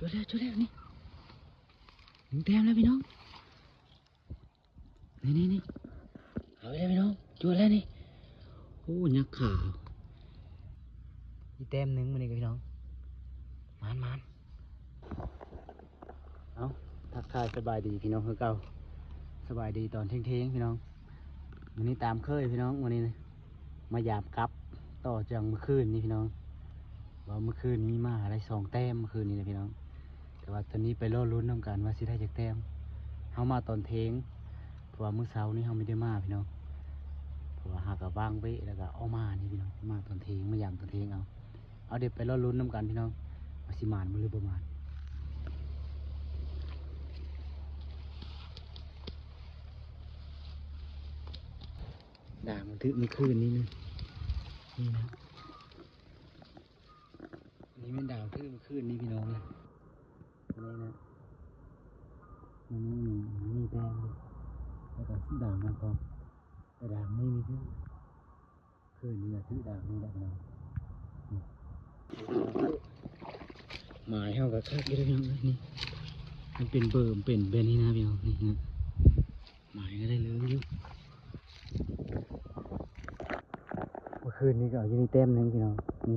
ຈົດແລ້ວ ຈົດແລ້ວ ນີ້ ໜຶ່ງແຕ້ມແລ້ວພີ່ນ້ອງ ນີ້ໆໆ ເອົາອີກແລ້ວພີ່ນ້ອງ ຈົດແລ້ວນີ້ ໂອ້ ຍັກຂາ ອີກແຕ້ມໜຶ່ງມື້ນີ້ກໍພີ່ນ້ອງ ໝານໆ. ເອົ້າ ທັກທາຍສະບາຍດີພີ່ນ້ອງຄືເກົ່າ ສະບາຍດີຕອນທ່ຽງໆ ພີ່ນ້ອງ ມື້ນີ້ຕາມເຄີຍພີ່ນ້ອງ ມື້ນີ້ນະ ມາຢາມກັບຕໍ່ຈາກມື້ຄືນນີ້ພີ່ນ້ອງ ວ່າມື້ຄືນມີມາໄດ້ສອງແຕ້ມ ມື້ຄືນນີ້ນະພີ່ນ້ອງ ແຕ່ວ່າຕອນນີ້ໄປລໍລຸ້ນນຳກັນວ່າຊິໄດ້ຈັກແຕ້ມ ເຮົາມາຕອນເທີ່ຍງ ເພາະວ່າມື້ເຊົ້ານີ້ເຮົາບໍ່ໄດ້ມາພີ່ນ້ອງ ເພາະວ່າເຮົາກໍວາງເວະ ແລ້ວກໍອອກມານີ້ພີ່ນ້ອງ ມາຕອນເທີ່ຍງ ມາຢາມຕອນເທີ່ຍງເອົາ. ເອົາ ດຽວໄປລໍລຸ້ນນຳກັນພີ່ນ້ອງ ວ່າຊິໝານບໍ່ ຫຼືບໍ່ໝານ. ດາງມັນຖືກມື້ຄືນນີ້ນະ ນີ້ນະ ນີ້ແມ່ນດາງຖືກມື້ຄືນນີ້ພີ່ນ້ອງນະ ນີ້ນະ ມັນມີ ມີແຕ້ມ ແລ້ວກໍດາງມັນພ້ອມ ແຕ່ດາງນີ້ມີຖືກ ຄືນນີ້ນະ ຖືກດາງນີ້ແຫຼະພີ່ນ້ອງ ໝາຍເຮົາກໍຄັກຢູ່ເດ້ພີ່ນ້ອງເອີຍ ນີ້ ມັນເປັນເບີ ເປັນແບບນີ້ນະພີ່ນ້ອງ ນີ້ນະ ໝາຍກໍໄດ້ເລີຍຢູ່ ເມື່ອຄືນນີ້ກໍເອົາຢູ່ນີ້ແຕ້ມໜຶ່ງພີ່ນ້ອງ ນີ້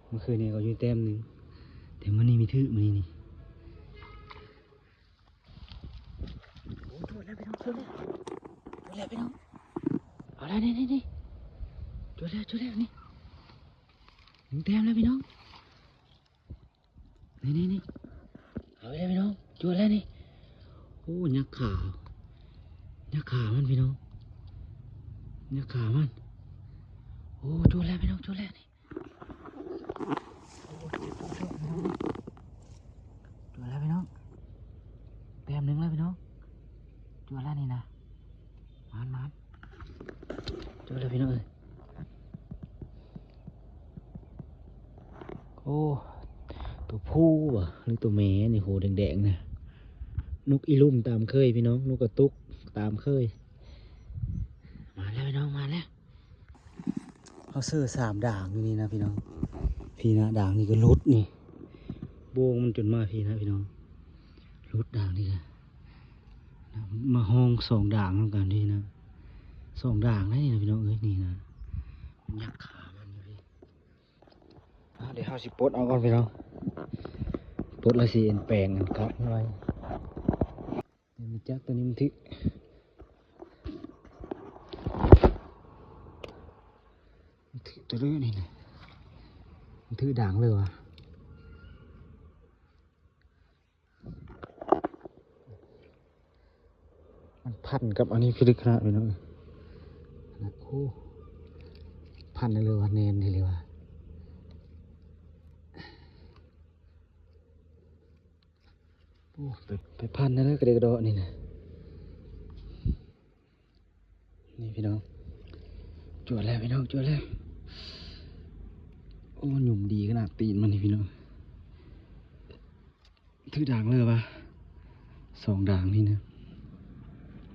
ເມື່ອຄືນນີ້ກໍເອົາຢູ່ແຕ້ມໜຶ່ງ ແຕ່ມື້ນີ້ມີຖືກ ມື້ນີ້ນີ້ ໂອ້ ຈົດແລ້ວພີ່ນ້ອງ ຈົດແລ້ວ ຈົດແລ້ວພີ່ນ້ອງ ເອົາແລ້ວ ນີ້ໆໆ ຈົດແລ້ວ ຈົດແລ້ວ ນີ້ ໜຶ່ງແຕ້ມແລ້ວພີ່ນ້ອງ ນີ້ໆໆ ເອົາແລ້ວພີ່ນ້ອງ ຈົດແລ້ວນີ້ ໂອ້ ຍັກຂາ ຍັກຂາມັນພີ່ນ້ອງ ຍັກຂາມັນ ໂອ້ ຈົດແລ້ວພີ່ນ້ອງ ຈົດແລ້ວນີ້ ໂອ້ ຈົດແລ້ວພີ່ນ້ອງ ແຕ້ມໜຶ່ງແລ້ວພີ່ນ້ອງ ຈົດແລ້ວນີ້ນະ ໝານໆ ຈົດແລ້ວພີ່ນ້ອງເອີຍ. ໂອ້ ຕົວຜູ້ບໍ່ ຫຼືຕົວແມ່ນີ້ ໂຫ ແດງໆນະ ນົກອີລຸມຕາມເຄີຍພີ່ນ້ອງ ນົກກະຕຸກຕາມເຄີຍ ມາແລ້ວພີ່ນ້ອງ ມາແລ້ວ ເຮົາເສີສາມດາງຢູ່ນີ້ນະພີ່ນ້ອງ ພີ້ນະ ດາງນີ້ກໍຫຼຸດນີ້ ໂບງມັນຈົນມາພີ້ນະພີ່ນ້ອງ ຫຼຸດດາງນີ້ນະ ມາຫ້ອງສອງດາງນຳກັນພີ້ນະ ສອງດາງໄດ໋ນີ້ນະພີ່ນ້ອງເອີຍ ນີ້ນະ ຍັກຂາມັນຢູ່ພີ້. ອ່າ ດຽວເຮົາຊິປົດເອົາກ່ອນພີ່ນ້ອງ ປົດແລ້ວຊິອັນແປງອັນກັບໄວ້ ດຽວມີຈັກຕົວນີ້ມັນຖື ມັນຖືຕົວເດີນີ້ນະ ມັນຖືດາງເລີຍວ່າ ມັນພັນກັບອັນນີ້ພິລຶກຂະໜາດພີ່ນ້ອງ ໂອ້ ພັນເລີຍວ່າ ແໜ້ນເລີຍວ່າ ໂອ້ ໄປ ໄປພັນເລີຍກະເດກະດໍນີ້ນະ ນີ້ພີ່ນ້ອງ ຈວດແລ້ວພີ່ນ້ອງ ຈວດແລ້ວ ໂອ້ ຫຍຸ່ມດີຂະໜາດຕີນມັນນີ້ພີ່ນ້ອງ. ຖືດາງເລີຍວ່າ ສອງດາງນີ້ນະ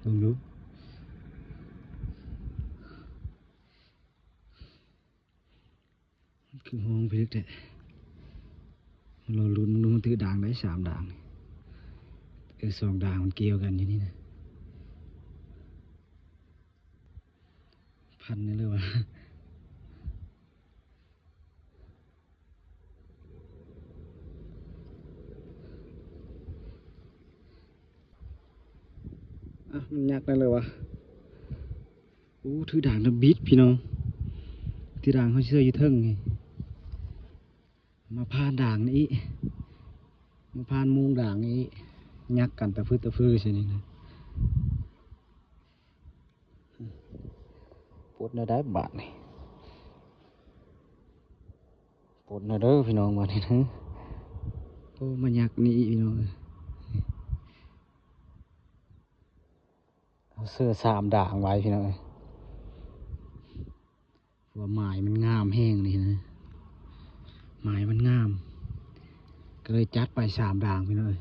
ເບິ່ງດູ ຄືຫ້ອງພິລຶກແທ້ ລໍລຸ້ນເບິ່ງດູ ມັນຖືດາງໄດ້ສາມດາງ ເອີ ສອງດາງມັນກ່ຽວກັນຢູ່ນີ້ນະ ພັນນີ້ເລີຍວ່າ. ອ່ະ ມັນຍັກໄດ້ເລີຍວະ ໂອ້ ຖືດາງແລ້ວບິດພີ່ນ້ອງ ຖືດາງເຮົາເຊື່ອຢູ່ເທິງນີ້ ມາຜ່ານດາງນີ້ອີກ ມາຜ່ານມຸງດາງນີ້ອີກ ຍັກກັນຕະພຶດຕະຟືຊະນີ້ນະ. ປົດແນວໃດບາດນີ້ ປົດແນວເດີພີ່ນ້ອງບາດນີ້ນະ ໂອ້ ມາຍັກນີ້ອີກພີ່ນ້ອງເອີຍ ເອົາເສື້ອສາມດາງໄວ້ພີ່ນ້ອງເອີຍ ເພາະວ່າໝາຍມັນງາມແຮງນີ້ນະ ໝາຍມັນງາມ ກໍເລີຍຈັດໄປສາມດາງພີ່ນ້ອງເອີຍ.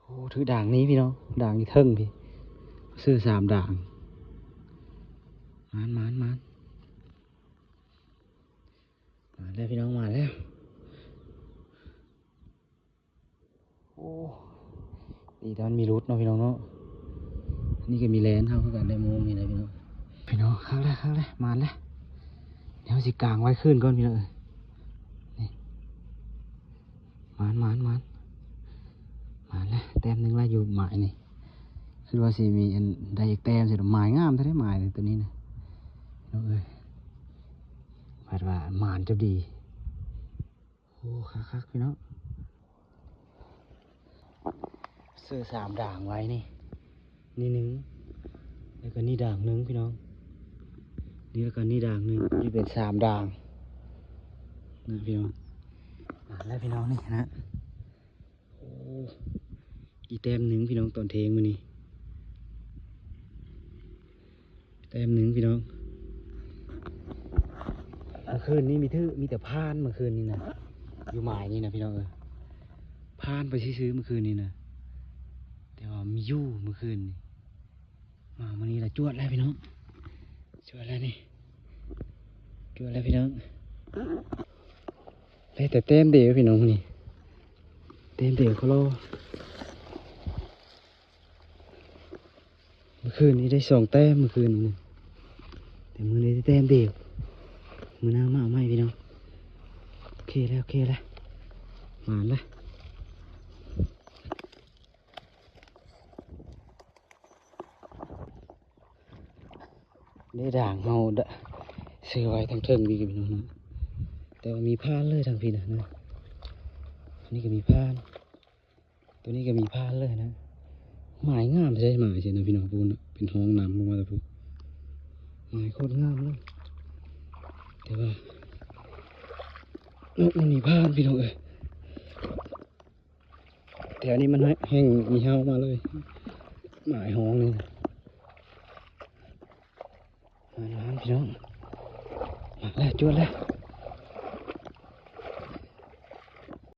ໂອ້ ຖືດາງນີ້ພີ່ນ້ອງ ດາງຢູ່ເທິງພີ້ ເສື້ອສາມດາງ ມານ ມານ ມານ ພີ່ນ້ອງ ມາແລ້ວ. ໂອ້ ດີແຕ່ມັນມີຫຼຸດເນາະພີ່ນ້ອງເນາະ. ອັນນີ້ກໍມີແລ່ນເຮົາຄືກັນໄດ້ ໂມງນີ້ແຫຼະພີ່ນ້ອງ. ພີ່ນ້ອງ ຄັກແລ້ວ ຄັກແລ້ວ ມານແລ້ວ. ດຽວເຮົາຊິກາງໄວ້ຄືນກ່ອນພີ່ນ້ອງເອີຍ. ນີ້ ມານ ມານ ມານ ມານແລ້ວ ແຕ້ມໜຶ່ງລະຢູ່ໝາຍນີ້. ຄືວ່າຊິມີອັນໃດອີກແຕ້ມຊິ ໝາຍງາມແທ້ເດ້ ໝາຍນີ້ ໂຕນີ້ນະ ພີ່ນ້ອງເອີຍ. ບາດວ່າໝານຈະດີ. ໂອ້ ຄັກໆ ພີ່ນ້ອງ. ຊື້ສາມດ່າງໄວ້ນີ້ ນີ້ໜຶ່ງ ແລ້ວກໍນີ້ດ່າງໜຶ່ງພີ່ນ້ອງ. ນີ້ ແລ້ວກໍນີ້ດ່າງໜຶ່ງ ນີ້ເປັນສາມດ່າງນະພີ່ນ້ອງ. ອ່າ ແລ້ວພີ່ນ້ອງ ນີ້ນະ. ໂອ້ ອີກແຕ້ມໜຶ່ງພີ່ນ້ອງ ຕອນເທງມື້ນີ້ ແຕ້ມໜຶ່ງພີ່ນ້ອງ. ເມື່ອຄືນນີ້ມີຖື ມີແຕ່ຜ່ານເມື່ອຄືນນີ້ນະ ຢູ່ໝາຍນີ້ນະພີ່ນ້ອງເອີຍ. ຜ່ານໄປຊື່ໆ ເມື່ອຄືນນີ້ນະ ແຕ່ວ່າມີຢູ່ເມື່ອຄືນນີ້. ມາມື້ນີ້ລະ ຈວດແລ້ວພີ່ນ້ອງ ຈວດແລ້ວນີ້ ຈວດແລ້ວພີ່ນ້ອງ. ໄດ້ແຕ່ແຕ້ມດຽວພີ່ນ້ອງ ມື້ນີ້ແຕ້ມດຽວໂຄໂລ. ເມື່ອຄືນນີ້ໄດ້ສອງແຕ້ມ ເມື່ອຄືນນີ້ນະ ແຕ່ມື້ນີ້ໄດ້ແຕ້ມດຽວ. ມື້ໜ້າມາເອົາໃໝ່ພີ່ນ້ອງ. ໂອເຄແລ້ວ ໂອເຄແລ້ວ ມາແລ້ວ. ເດ້ ດ່າງເຮົາ ດະ ເຊື່ອໄວ້ທາງເທິງນີ້ພີ່ນ້ອງນະ ແຕ່ວ່າມີຜ່ານເລີຍທາງພີ້ນະ. ອັນນີ້ກໍມີຜ່ານ ໂຕນີ້ກໍມີຜ່ານເລີຍນະ. ໝາຍງາມແທ້ ໝາຍຊີ້ນະພີ່ນ້ອງ. ພຸ້ນນະ ເປັນຮ່ອງນ້ຳລົງມາແຕ່ພຸ້ນ ໝາຍໂຄດງາມເລີຍ. ແຕ່ວ່ານົກມັນມີຜ່ານພີ່ນ້ອງເອີຍ. ແຖວນີ້ມັນແຮ່ງມີເຫົ່າມາເລີຍ ໝາຍຫ້ອງນີ້. ມານໆ ພີ່ນ້ອງ ມາແລ້ວ ຈວດແລ້ວ